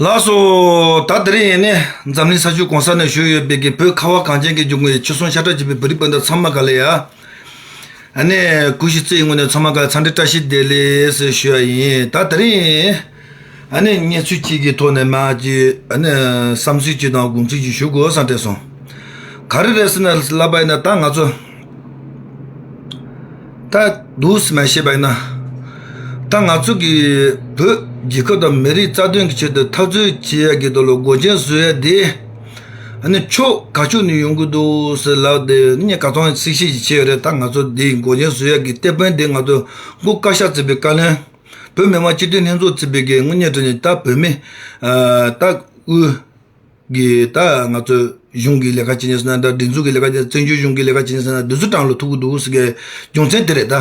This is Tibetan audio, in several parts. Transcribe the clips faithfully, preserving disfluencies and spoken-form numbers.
ལགས་སོ། ད་དེ་རིང་ཡིན་ནས་འཛམ་གླིང་ས་ཕྱོགས་གང་ས་ནས་བཞུགས་ཡོད་པའི་གི་བོད་ཁ་བ་གངས་ཅན་གྱི་ལྗོངས་ཀྱི་ཆོལ་གསུམ་ཤ་ཁྲག་གཅིག་པའི་བོད་རིགས་སྤུན་ཟླ་ཚང་མ་ག་ལ་ཡ། ཨ་ནི་གུས་ཞིག་བརྩི་ཡི་ངོས་ནས་ཚང་མ་ག་ལ་འཚམས་འདྲི་བཀྲ་ཤིས་བདེ་ལེགས་ཞུ་ཡ་ཡིན། ད་དེ་རིང་ཨ་ནི་གནས་ཚུལ་གཅིག་གི་ཐོག་ནས་མ་ཅིག་ཨ་ནི་བསམ་ཚུལ་གཅིག་དང་དགོངས་ཚུལ་གཅིག་ཞུ་དགོས་བསམ་དྲན་སོང་། ག་རེ་རེད་ཟེར་ན་ལབ་པ་ཡིན་ན་ད་ང་ཚོ། ད་འདུག་སེ་མ་བཤད་པ་ཡིན་ན། ད་ང་ཚོ་གི་བོད་རྒྱལ་ཁབ་དང་མི་རིགས་རྩ་དོན་གྱི་ཆེད་དུ་འཐབ་རྩོད་བྱེད་ཡ་གི་དོན་ལ་འགོག་རྐྱེན་བཟོ་ཡ་དེ། ཨ་ནི་ཕྱོགས་ག་ཕྱོགས་ནས་ཡོང་གི་འདུག་ཟེར་ལབ་དེ་ངས་ག་ཚང་གསལ་བཤད་ཅིག་བྱས་ཡོད་རེད། ད་ང་ཚོ་འདི་འགོག་རྐྱེན་བཟོ་ཡ་གི་གཏེ་དཔོན་དེ་ང་ཚོ་མགོ་བཀའ་ཤག་བརྩིས་པའི་བཀའ་བློན། བོད་མི་མང་སྤྱི་འཐུས་ལྷན་ཚོགས་བརྩིས་པའི་གི་དངོས་གནས་དྲང་གནས་ད་བོད་མི། ད་དབུས། གི་ད་ང་ཚོ་གཞུང་གི་ལས་ཀ་བྱེད་མཁན་ཟེར་ན་འདྲ། སྒྲིག་འཛུགས་ཀྱི་ལས་ཀ་བྱེད་མཁན། བཙན་བྱོལ་གཞུང་གི་ལས་ཀ་བྱེད་མཁན་ཟེར་ན་འདི་ཚོ་གྲངས་ལ་ཐུག་གི་འདུག་ཟེར་གི་རྒྱུ་མཚན་དེ་རེད་ད།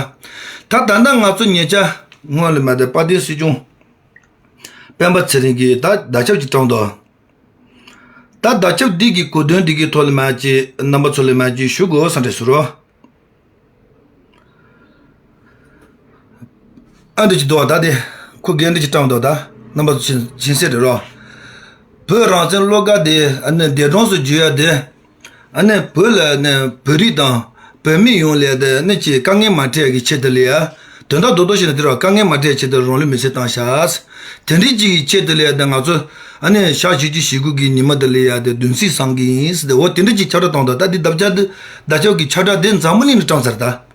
ད་ད་ལྟ་ང་ཚོ་ཉེ་ཆར་སྔོན་ལ་མ་དེ་དཔལ་ལྡན་སྲིད་སྐྱོང་སྤེན་པ་ཚེ་རིང་གིས་ད་བརྡ་ཁྱབ་ཅིག་བཏང་འདུག་ད་བརྡ་ཁྱབ་འདི་གི་གོ་དོན་འདི་གི་ཐོག་ལ་མ་ཅིག་རྣམ་པ་ཚོ་ལ་མ་ཅིག་ཞུ་དགོས་བསམ་དྲན་སོང་རོ། ཨ་འདྲ་ཅིག་འདུག་ད་དེ་ཁོ་འགན་འདྲ་ཅིག་བཏང་འདུག་ད་རྣམ་པ་ཚོ་མཁྱེན་མཁྱེན་གསལ་རེད་རོ། བོད་རང་བཙན་བློ་དགའ་དེ་ཨ་ནི་འདས་གྲོངས་སུ་གྱུར་ཡ་དེ། ཨ་ནི་བོད་ལ་ནི་བོད་རིགས་དང་བོད་མི་ཡོངས་ལ་དེ་ནི་ཅིག་དཀའ་ངལ་མ་འཕྲད་ཀྱི་ཆེད་དུ་ལ་ཡ། དོན་དག་རྡོག་རྡོག་བཤད་ན་དེ་རུ་དཀའ་ངལ་མ་འཕྲད་ཆེད་དུ་རང་ལུས་མེར་སྲེག་བཏང་ཤག་དེ་འདྲའི་ཅིག་གི་ཆེད་དུ་ལ་ཡ་དེ་ང་ཚོ་ཨ་ནི་ཕྱག་བཞི་བཅུ་ཞེ་དགུ་གི་ཉི་མ་དེ་ལ་ཡ་དེ་བདུན་ཚིགས་བསང་གི་ཡིན་ཟེར་ཏེ་འོ་དེ་འདྲ་ཅིག་ཁྱབ་བསྒྲགས་བཏང་འདུག་ད་འདི་བརྡ་ཁྱབ་འདི་བརྡ་ཁྱབ་ཀྱི་ཁྱབ་བསྒྲགས་དེ་འཛམ་བུ་གླིང་ལ་བཀྲམ་ཚར་ད།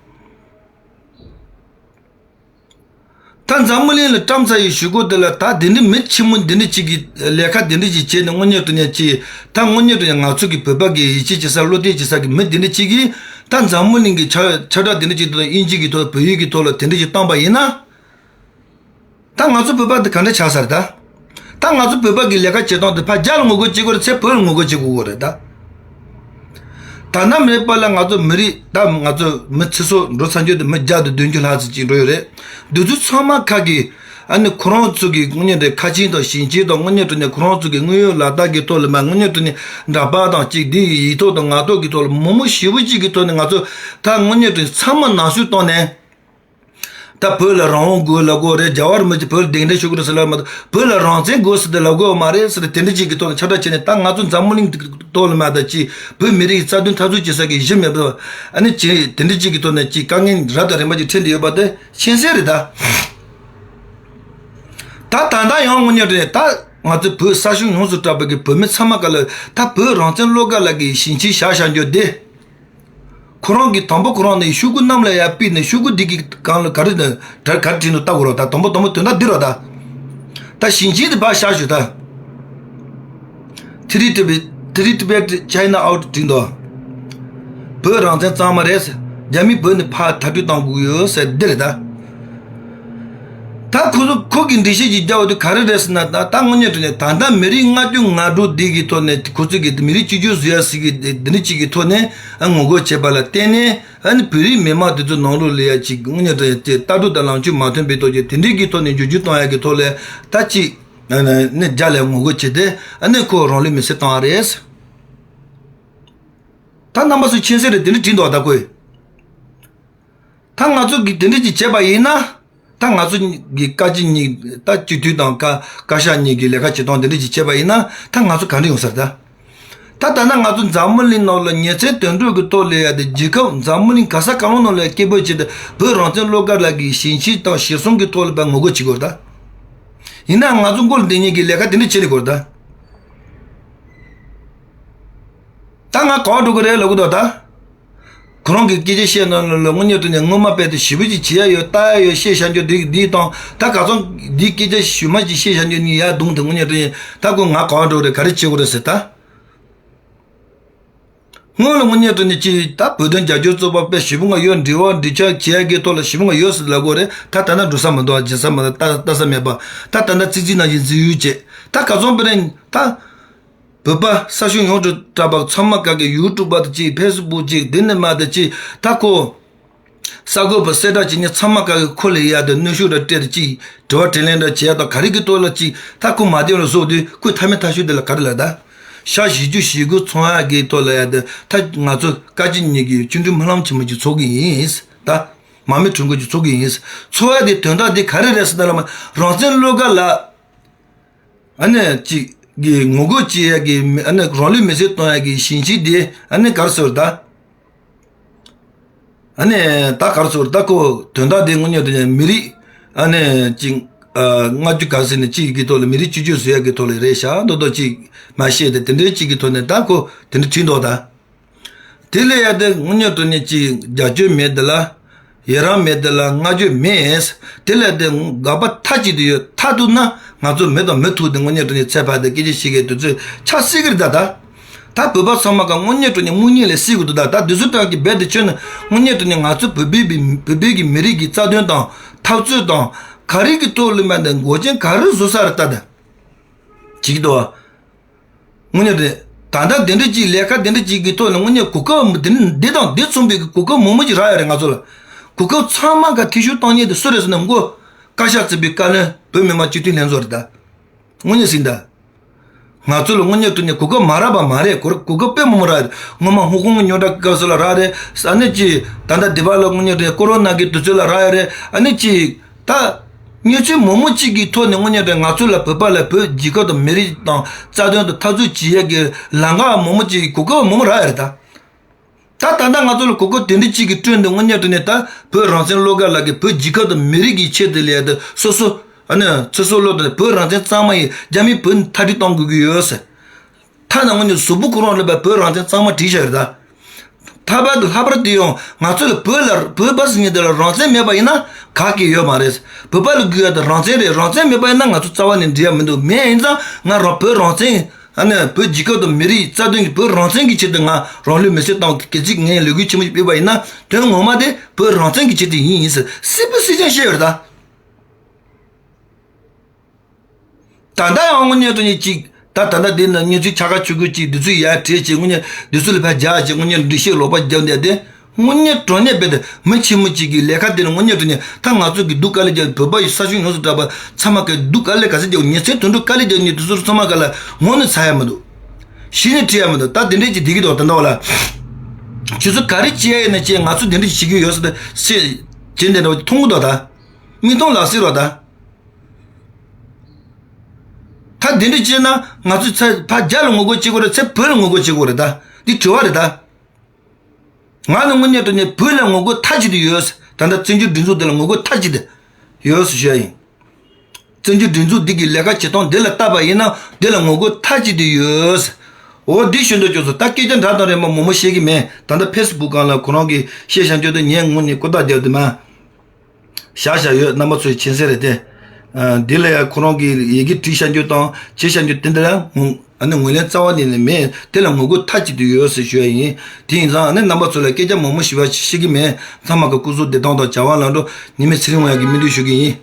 ད་འཛམ་བུ་གླིང་ལ་བཀྲམ་ཚར་ཡི་གཞུག་གུ་དེ་ལ་ད་དེ་འདྲའི་མི་ཆེན་མོ་འདི་འདྲ་ཅིག་གིས་ལས་ཀ་དེ་འདྲ་ཅིག་བྱས་ནས་དངོས་གནས་དྲང་གནས་ཅིག་ད་དངོས་གནས་དྲང་གནས་ང་ཚོ་གི་བོད་པ་གི་ཡིད་ཆེས་བྱེད་ས་བློ་གཏད་བྱེད་ས་གི་མི་དེ་འདྲ་ཅིག་གིས་ད་འཛམ་བུ་གླིང་གི་ཁྱབ་ཁྱབ་བསྒྲགས་དེ་འདྲ་ཅིག་ཐོག་དབྱིན་ཇི་གི་ཐོག་བོད་ཡིག་གི་ཐོག་ལ་དེ་འདྲ་ཅིག་བཏང་པ་ཡིན་ན། ད་ང་ཚོ་བོད་པ་འདི་ག་འདྲ་ཆགས་ས་རེད་ད། ད་ང་ཚོ་བོད་པ་གི་ལས་ཀ་བྱེད་སྟངས་དེ་ཕར་རྒྱ་ལ་ངོ་རྒོལ་བྱེད་དགོས་རེད། ཚེ་བོད་ལ་ངོ་རྒོལ་བྱེད་དགོས་རེད་ད། ད་ནམ་རེད་པ་ལ་ང་ཚོ་མི་རིགས་ད་ང་ཚོ་མི་ཚེ་སྲོག་འགྲོ་ཚར་རྒྱུ་དེ་མི་བརྒྱ་དང་བདུན་ཅུ་ལྷག་ཙམ་ཅིག་འགྲོ་ཡོད་རེད། འདི་ཚོ་ཚང་མ་ཁ་གི་ཨ་ནི་ཁོ་རང་ཚོ་གི་དངོས་གནས་དྲང་གནས་ཁ་ཆེམས་དང་ཞིང་ཆེན་དང་དངོས་གནས་དྲང་གནས་ཁོ་རང་ཚོ་གི་དངོས་ཡོད་ལག་བསྟར་གི་ཐོག་ལ་མ་དངོས་གནས་དྲང་གནས་འདྲ་པར་དང་གཅིག་འདི་ཡི་ཡིག་ཐོག་དང་ངག་ཐོག་གི་ཐོག་ལ་མང་མང་ཞེ་པོ་ཅིག་གི་ཐོག་ནས་ང་ཚོ་ད་དངོས་གནས་དྲང་གནས་ཚང་མ་ནང་བསུ་བཏང་ནས། ད་བོད་ལ་རང་དབང་དགོས་ལབ་དགོས་རེད། རྒྱལ་བ་རིན་པོ་ཆེ་བོད་ལ་གདན་འདྲེན་ཞུ་དགོས་རེད་ཟེར་ལབ་མ་གཏོགས་བོད་ལ་རང་བཙན་དགོས་ཟེར་ཏེ་ལབ་དགོས་མ་རེད་ཟེར་ཏེ་དེ་འདྲ་ཅིག་གི་ཐོག་ནས་ཁྱབ་བསྒྲགས་བྱས་ནས་ད་ང་ཚོ་འཛམ་བུ་གླིང་ཐོག་ལ་མ་ད་ཅིག་བོད་མི་རིགས་རྩ་དོན་འཐབ་རྩོད་བྱེད་ས་གི་གཞི་མེད་པ་ཨ་ནི་ཅིག་དེ་འདྲ་ཅིག་གི་ཐོག་ནས་ཅིག་དཀའ་ངལ་རབ་དང་རིམ་པ་ཅིག་འཕྲད་བསྡད་ཡོད་པ་དེ་མཁྱེན་གསལ་རེད་ད། ད་ད་ལྟ་ཡང་དངོས་གནས་རེད་ད། ང་ཚོ་བོད་ས་ཕྱོགས་ཡོངས་སུ་གྲགས་པའི་གི་བོད་མི་ཚང་མ་ག་ལ་ད་བོད་རང་བཙན་བློ་དགའ་ལགས་ཀྱི་ཞིང་ཆེན་བཞག་བཞག་རྒྱུ་དེ། ཁོ་རང་གིས་དང་པོ་ཁོ་རང་ནས་ཤོག་གུ་གནམ་ལ་ཡར་ཕུལ་ནས་ཤོག་གུ་འདི་གི་སྒང་ལ་ག་རེ་ནས་ག་རེ་བྲིས་འདུག་ལྟ་དགོས་རོགས་ད། དང་པོ་དང་པོ་དོན་དག་འདི་རོགས་ད། ད་ཞིང་ཆེན་དེ་ཕར་བཞག་ཞུ་ད། Three Tibet Three Tibet China out བྲིས་འདུག་བོད་རང་བཙན་གཙང་མ་རེད། རྒྱ་མི་བོད་ནས་ཕར་མཐར་སྐྲོད་གཏོང་དགོས་ཡོད་ཟེར་འདི་རེད་ད། ད་ཁོ་ཚོ་ཁོ་གི་འགྲེལ་བཤད་ཅིག་རྒྱག་འོ་དུས་ག་རེ་རེད་ཟེར་ན་ད་ད་དངོས་གནས་དྲང་གནས་ད་ལྟ་མི་རིགས་ལྔ་བཅུ་ང་དྲུག་འདི་གི་ཐོག་ནས་ཁོ་ཚོ་གི་མི་རིགས་གཅིག་གྱུར་བཟོ་ཡ་ཟེར་གི་འདི་འདི་འདྲ་གཅིག་གི་ཐོག་ནས་ཨ་ངོ་རྒོལ་བྱས་པ་ལ་བརྟེན་ནས་ཨ་ནི་བོད་རིགས་མི་མང་དེ་ཚོ་ནང་ལོགས་ལ་ཡ་ཅིག་དངོས་གནས་དྲང་གནས་དེ་ལྟ་གྲུབ་དང་ལངས་ཕྱོགས་མ་མཐུན་པའི་ཐོག་གི་དེ་འདྲའི་གི་ཐོག་ནས་འགྱུར་བཅོས་གཏོང་ཡ་གི་ཐོག་ལ་ད་ཅིག་ཨ་ནི་རྒྱ་ལ་ངོ་རྒོལ་བྱས་ཏེ་ཨ་ནི་ཁོ་རང་ལུས་མེར་སྲེག་བཏང་བ་རེད། ད་རྣམ་པ་ཚོ་མཁྱེན་གསལ་རེད། དེ་འདྲ་བྲིས་འདུག་ད་ཁོས། ད་ང་ཚོ་གིས་དེ་འདྲ་ཅིག་བྱས་པ་ཡིན་ན། ད་ང་ཚོ་གི་བཀའ་སྤྱི་གཉིས་ད་སྤྱི་འཐུས་དང་བཀའ་བཀའ་ཤག་གཉིས་ཀྱི་ལས་ཀ་བྱེད་སྟངས་དེ་འདྲ་ཅིག་བྱས་པ་ཡིན་ན་ད་ང་ཚོ་ག་འདྲ་ཡོང་ས་རེད་ད། ད་ད་ན་ང་ཚོ་འཛམ་བུ་གླིང་ནང་ལ་ཉིན་མཚན་དུས་དྲུག་གི་ཐོག་ལ་ཡ་དེ་རྒྱལ་ཁབ་འཛམ་བུ་གླིང་ག་ས་ག་ལ་ནང་ལ་སྐད་འབོད་བྱས་ཏེ་བོད་རང་བཙན་བློ་དགའ་ལགས་ཀྱི་ཞིང་ཆེན་དང་གཞིར་བཟུང་གི་ཐོག་ལ་བས་ངོ་རྒོལ་བྱེད་དགོས་རེད་ད། ཡིན་ན་ང་ཚོ་མགོ་ལ་འདི་གཉིས་ཀྱི་ལས་ཀ་དེ་འདྲ་བྱེད་ནས་དགོས་རེད་ད། ད་ང་གང་འགྲོ་གི་རེད་ལབ་གི་འདུག་ད། ཁོ་རང་གི་སྐད་ཆ་བཤད་ནང་ལ་དངོས་གནས་དྲང་གནས་སྔོན་མ་དཔེ་དེ་ཞེ་པོ་ཅིག་བྱེད་ཡ་ཡོད། ལྟ་ཡ་ཡོད། བཤད་བཞག་རྒྱུ་འདི་འདི་དང་ད་ག་ཚོད་འདི་སྐད་ཆ་ཞུ་མ་ཅིག་བཤད་བཞག་རྒྱུ་ནི་ཡ་གདོང་དེ་དངོས་གནས་དྲང་གནས་ད་ཁོ་ང་གང་འགྲོ་རེད། ག་རེ་བྱེད་དགོས་རེད་ཟེར་ད། སྔོན་ལ་དངོས་གནས་དྲང་གནས་ཅིག་ད་བོད་དོན་རྒྱབ་སྐྱོར་ཚོགས་པ་དཔེ་ཞེ་པོ་ང་ཡོད། འབྲེལ་བ་འབྲེལ་ཆགས་བྱེད་ཡ་གི་ཐོག་ལ་ཞེ་པོ་ང་ཡོད་ཟེར་ལབ་དགོས་རེད། ད་ད་ན་འགྲོ་ས་མི་འདུག་བྱེད་ས་མི་འདུག་ལྟ་ལྟ་ས་མེད་པ། ད་ད་ན་ཙིག་ཙིག་ནང་བཞིན་འཛུལ་ཡུལ་བྱེད། ད་ག་ཚོད་པ་རེད་ད། བོད་པ་ས་ཕྱོགས་ཡོངས་སུ་གྲགས་པ་ཚང་མ་ག་གི་ཡུ་ཊུབ་པ་དང་གཅིག་ཕེ་སི་བུག་གཅིག་འདི་ནས་མ་དང་གཅིག་ད་ཁོ་གསར་འགོད་པ་གསལ་བསྒྲགས་བྱེད་མཁན་ཚང་མ་ག་གི་ཁོ་ལ་ཡ་དང་གནོན་ཤུགས་ར་སྤྲད་དང་གཅིག་དྲི་བ་དྲིས་ལན་ར་བྱེད་ཡ་དང་ག་རེ་གི་ཐོག་ལ་གཅིག་ད་ཁོ་མ་བསྡད་ལ་སོགས་དུས་ཁོས་ཐ་མའི་ཐ་ཤོད་དེ་ལ་ག་རེ་ལ་ད་ཤ་བཞི་བཅུ་ཞེ་དགུ་ཚོང་ཡ་གི་ཐོག་ལ་ཡ་དང་ད་ང་ཚོ་བཀའ་སྤྱི་གཉིས་ཀྱི་བཅིངས་འགྲོལ་སྨོན་ལམ་ཆེན་མོ་ཅིག་ཚོགས་ཀྱི་ཡིན་ད། མར་མེ་ཁྲོམ་སྐོར་ཅིག་ཚོགས་ཀྱི་ཡིན། ཚོགས་ཡ་དེ་དོན་དག་དེ་ག་རེ་རེད་ཟེར་ན་ལ་མ་རང་བཙན་བློ་དགའ་ལགས། ཨ་ནི་ཅིག་གི་ངོ་རྒོལ་བྱེད་ཡ་གི་མི་ཨ་ནི་རང་ལུས་མེར་སྲེག་གཏོང་ཡ་གི་ཞིང་ཆེན་དེ་ཨ་ནི་ག་རེ་ཟེར་ད། ཨ་ནི་ད་ག་རེ་ཟེར་ད་ཁོ་དོན་དག་དེ་དངོས་གནས་དྲང་གནས་མི་རིགས་ཨ་ནི་ཅིག་ཨ་ལྔ་བཅུ་ག་ཟེར་ནས་གཅིག་གི་ཐོག་ལ་མི་རིགས་གཅིག་གྱུར་བཟོ་ཡ་གི་ཐོག་ལ་རེད་ཤག་མདོག་མདོག་ཅིག་མ་བཤད་དེ་དེ་འདྲའི་གཅིག་གི་ཐོག་ནས་ད་ཁོ་དེ་འདྲ་བྲིས་འདུག་ད། དེ་ལས་ཡ་དེ་དངོས་གནས་དྲང་གནས་ཅིག་རྒྱ་ཆོས་མེད་དེ་ལ། ཡི་རང་མེད་དེ་ལ་སྔ་ཆོས་མེད། དེ་ལས་དེ་དགག་པ་མཐའ་གཅིག་ཏུ་ཡོད། མཐའ་གཏུགས་ན་ང་ཚོ་མི་དང་མི་ཐུག་དེ་དངོས་གནས་དྲང་གནས་ཚད་འཕར་དེ་སྐད་ཆ་བཤད་མཁན་དེ་ཚོས་ཆ་སྲིད་ཀྱི་རེད་ད་ད། ད་བོད་པ་ཚང་མ་ག་དངོས་གནས་དྲང་གནས་དམུ་གཉིད་ལས་སད་དགོས་འདུག་ད་ད་དེ་ཚོ་ཏང་གི་རྦད་དེ་ཆོད་ན་དངོས་གནས་དྲང་གནས་ང་ཚོ་བོད་པའི་བོད་པའི་གི་མི་རིགས་ཀྱི་རྩ་དོན་དང་འཐབ་རྩོད་དང་ག་རེ་གི་ཐོག་ལ་མ་དེ་འགོག་རྐྱེན་ག་རེ་བཟོ་ས་རེད་ད་ད། བྱེད་ཀྱི་འདུག་བ། དངོས་གནས་རེད། ད་ལྟ་དེ་འདྲ་ཅིག་ལས་ཀ་དེ་འདྲ་ཅིག་གི་ཐོག་ནས་དངོས་གནས་གོ་སྐབས་འདི་འདི་དང་འདི་མཚུངས་པའི་གོ་སྐབས་མང་པོ་ཅིག་རག་ཡོད་རེད་ང་ཚོ་ལ། གོ་སྐབས་ཚང་མ་ག་ཐེ་ཤུགས་བཏང་མཁན་དེ་སུ་རེད་ཟེར་ན་མགོ་བཀའ་ཤག་གཙོས་པའི་བཀའ་བློན་བོད་མི་མང་སྤྱི་འཐུས་ལྷན་ཚོགས་རེད་ད། དངོས་གནས་ཟིན་ད། ང་ཚོ་ལ་དངོས་གནས་དྲང་གནས་གོ་སྐབས་མ་རག་པ་མ་རེད། གོ་གོ་སྐབས་དཔེ་མང་པོ་རག་ཡོད་རེད། སྔོན་མ་ཧོང་ཀོང་གི་རྙོག་དྲ་སྐབས་སུ་ལ་རག་རེད། ཨ་ནི་ཅིག་ད་ལྟ་འདི་པ་ལ་དངོས་གནས་དྲང་གནས་ཀོ་རོ་ན་གི་དུས་ཚོད་ལ་རག་ཡོད་རེད། ཨ་ནི་ཅིག་ད་གནས་ཚུལ་མང་པོ་གཅིག་གི་ཐོག་ནས་དངོས་གནས་དྲང་ང་ཚོ་ལ་བོད་པ་ལ་བོད་རྒྱལ་ཁབ་དང་མི་རིགས་དང་རྩ་དོན་དུ་འཐབ་རྩོད་བྱེད་ཡས་ཀྱི་ལམ་ཁ་མང་པོ་གཅིག་གི་གོ་སྐབས་མང་པོ་རག་ཡོད་རེད་ད། ད་ད་ལྟ་ང་ཚོ་ལ་གོ་སྐབས་དེ་འདྲ་གཅིག་གི་བསྐྲུན་འདུག་དངོས་གནས་དྲང་གནས་ད་བོད་རང་བཙན་བློ་དགའ་ལགས་ཀྱིས་བོད་རྒྱལ་ཁབ་དང་མི་རིགས་ཀྱི་ཆེད་དུ་ལས་དུ་སོ་སོ་ཨ་ནི་ཚེ་སྲོག་བློས་བཏང་ནས་བོད་རང་བཙན་གཙང་མ་ཡིན། རྒྱ་མིས་བོད་མཐའ་སྐྲོད་གཏོང་དགོས་ཀྱི་ཡོད་ཟེར། ཐ་ན་དངོས་གནས་གཟུགས་པོ་ཁོ་རང་ལ་བོད་རང་བཙན་གཙང་མ་བྲིས་བཞག་ཡོད་ད། ཐ་བར་དུ་ལྷག་པར་དུ་ཡང་ང་ཚོ་ལ་བོད་ལ་བོད་པ་ཟེར་མཁན་དེ་ལ་རང་བཙན་མེད་པ་ཡིན་ན་ག་གེ་ཡོད་མ་རེད། བོད་པ་ལ་དགོས་ཡ་དེ་རང་བཙན་རེད། རང་བཙན་མེད་པ་ཡིན་ན་ང་ཚོ་རྩ་བ་ནས་འགྲིག་ཡ་མི་འདུག་མེད་ཡིན་ཙང་ང་རང་བོད་རང་བཙན་ཨ་ནི་བོད་རྒྱལ་ཁབ་དང་མི་རིགས་རྩ་དོན་གྱི་བོད་རང་བཙན་གྱི་ཆེད་དུ་ང་རང་ལུས་མེར་སྲེག་བཏང་གི་གལ་སྲིད་ངས་ལས་འགུལ་ཆེན་མོ་ཞིག་སྤེལ་བ་ཡིན་ན་དོན་ངོ་མ་དེ་བོད་རང་བཙན་གྱི་ཆེད་དུ་ཡིན་ཡིན་ཟེར་སྲིད་པ་སྲིད་ཅན་བཤད་ཡོད་རེད་ད། ད་ལྟ་ཡང་དངོས་གནས་དྲང་གནས་ཅིག་ད་ད་ལྟ་འདི་ན་གནས་ཚུལ་ཆ་ག་ཆོད་གོ་ཅིག་འདི་ཚོ་ཡར་བྲིས་ཅིག་དངོས་གནས་འདི་ཚོ་ལ་ཕར་རྒྱག་ཅིག་དངོས་གནས་འདི་ཤེས་ལོག་པ་རྒྱབ་འདས་ཏེ་དངོས་གནས་དྲང་གནས་རྦད་དེ་མི་ཆེན་མོ་ཅིག་གི་ལས་ཀ་དེ་ནི་དངོས་གནས་དྲང་གནས་ད་ང་ཚོ་གི་སྡུག་དཀའ་ལས་རྒྱབ་བོད་པ་ཡི་ས་ཞིང་ཡོངས་སུ་གྲགས་པ་ཚང་མ་གི་སྡུག་དཀའ་ལས་ག་ཚད་རྒྱབ་ཉིན་མཚན་དུད་འགྲོ་དཀའ་ལས་རྒྱབ་ནས་དུས་ཚོད་ཚང་མ་ག་ལ་ངོ་ནས་ཚ་ཡ་མི་འདུག་ཤི་ནས་ཁྲི་ཡ་མི་འདུག་ད་དེ་འདྲས་ཅིག་བསྡད་ཀྱི་འདུག་ད་ལྟ་བ་ལ་ཁྱེད་ཚོ་ག་རེ་བྱེད་ཡ་ཡིན་ན་བྱེད། ང་ཚོ་དེ་འདྲས་ཅིག་བྱེད་ཀྱི་ཡོད་ཟེར་ཏེ་སེ་བྱེད་འདི་འདྲ་བ་མཐོང་གི་འདུག་ད་མིག་མཐོང་ལག་ཟིན་རོགས་ད། ད་འདི་འདྲ་བྱས་ན་ང་ཚོས་ཚེ་ཕ་རྒྱ་ལ་ངོ་རྒོལ་བྱེད་དགོས་རེད། ཚེ་བོད་ལ་ངོ་རྒོལ་བྱེད་དགོས་རེད་ད། འདི་དྲི་བ་རེད་ད། ང་ནི་དངོས་གནས་དྲང་གནས་བོད་ལ་ངོ་རྒོལ་མཐའ་གཅིག་ཏུ་ཡོད། ད་ལྟ་བཙན་བྱོལ་སྒྲིག་འཛུགས་འདི་ལ་ངོ་རྒོལ་མཐའ་གཅིག་ཏུ་ཡོད་ཟེར་ཞུ་ཡ་ཡིན། བཙན་བྱོལ་སྒྲིག་འཛུགས་འདི་གི་ལས་ཀ་བྱེད་སྟངས་འདི་ལ་བལྟས་པ་ཡིན་ན་འདི་ལ་ངོ་རྒོལ་མཐའ་གཅིག་ཏུ་ཡོད། འོ་འདི་ཞུ་འདོད་བྱུང་སོང་། ད་སྐད་ཆ་འདྲ་དང་རེད་མ་མང་པོ་བཤད་ཀྱི་མེད། ད་ལྟ་ཕེ་སི་བུག་སྒང་ལ་ཁོ་རང་གིས་བཤད་བཞག་རྒྱུ་དེ་ངས་དངོས་གནས་ཀུ་དག་རྒྱབ་དུ་མ། བཞག་བཞག་ཡོད། རྣམ་པ་ཚོས་མཁྱེན་གསལ་རེད་དེ། ཨ། འདི་ལ་ཡང་ཁོ་རང་གིས་ཡི་གེ་བྲིས་བཞག་རྒྱུ་དང་བྱས་བཞག་རྒྱུ་དེ་འདི་ལ་ངོ་ཨ་ནི་ངོས་ལེན་རྩ་བ་ནས་ནས་མེད། དེ་ལ་ངོ་རྒོལ་མཐའ་གཅིག་ཏུ་ཡོད་ཟེར་ཞུ་ཡ་ཡིན། དེ་ཡིན་ཙང་ཨ་ནི་རྣམ་པ་ཚོ་ལ་སྐད་ཆ་མང་པོ་ཞུ་བ་ཞིག་གི་མེད། ཚང་མ་གི་སྐུ་གཟུགས་བདེ་ཐང་དང་བྱ་བ་ལམ་འགྲོ། ཉི་མ་ཚེ་རིང་ཡག་གི་སྨོན་འདུན་ཞུ་གི་ཡིན།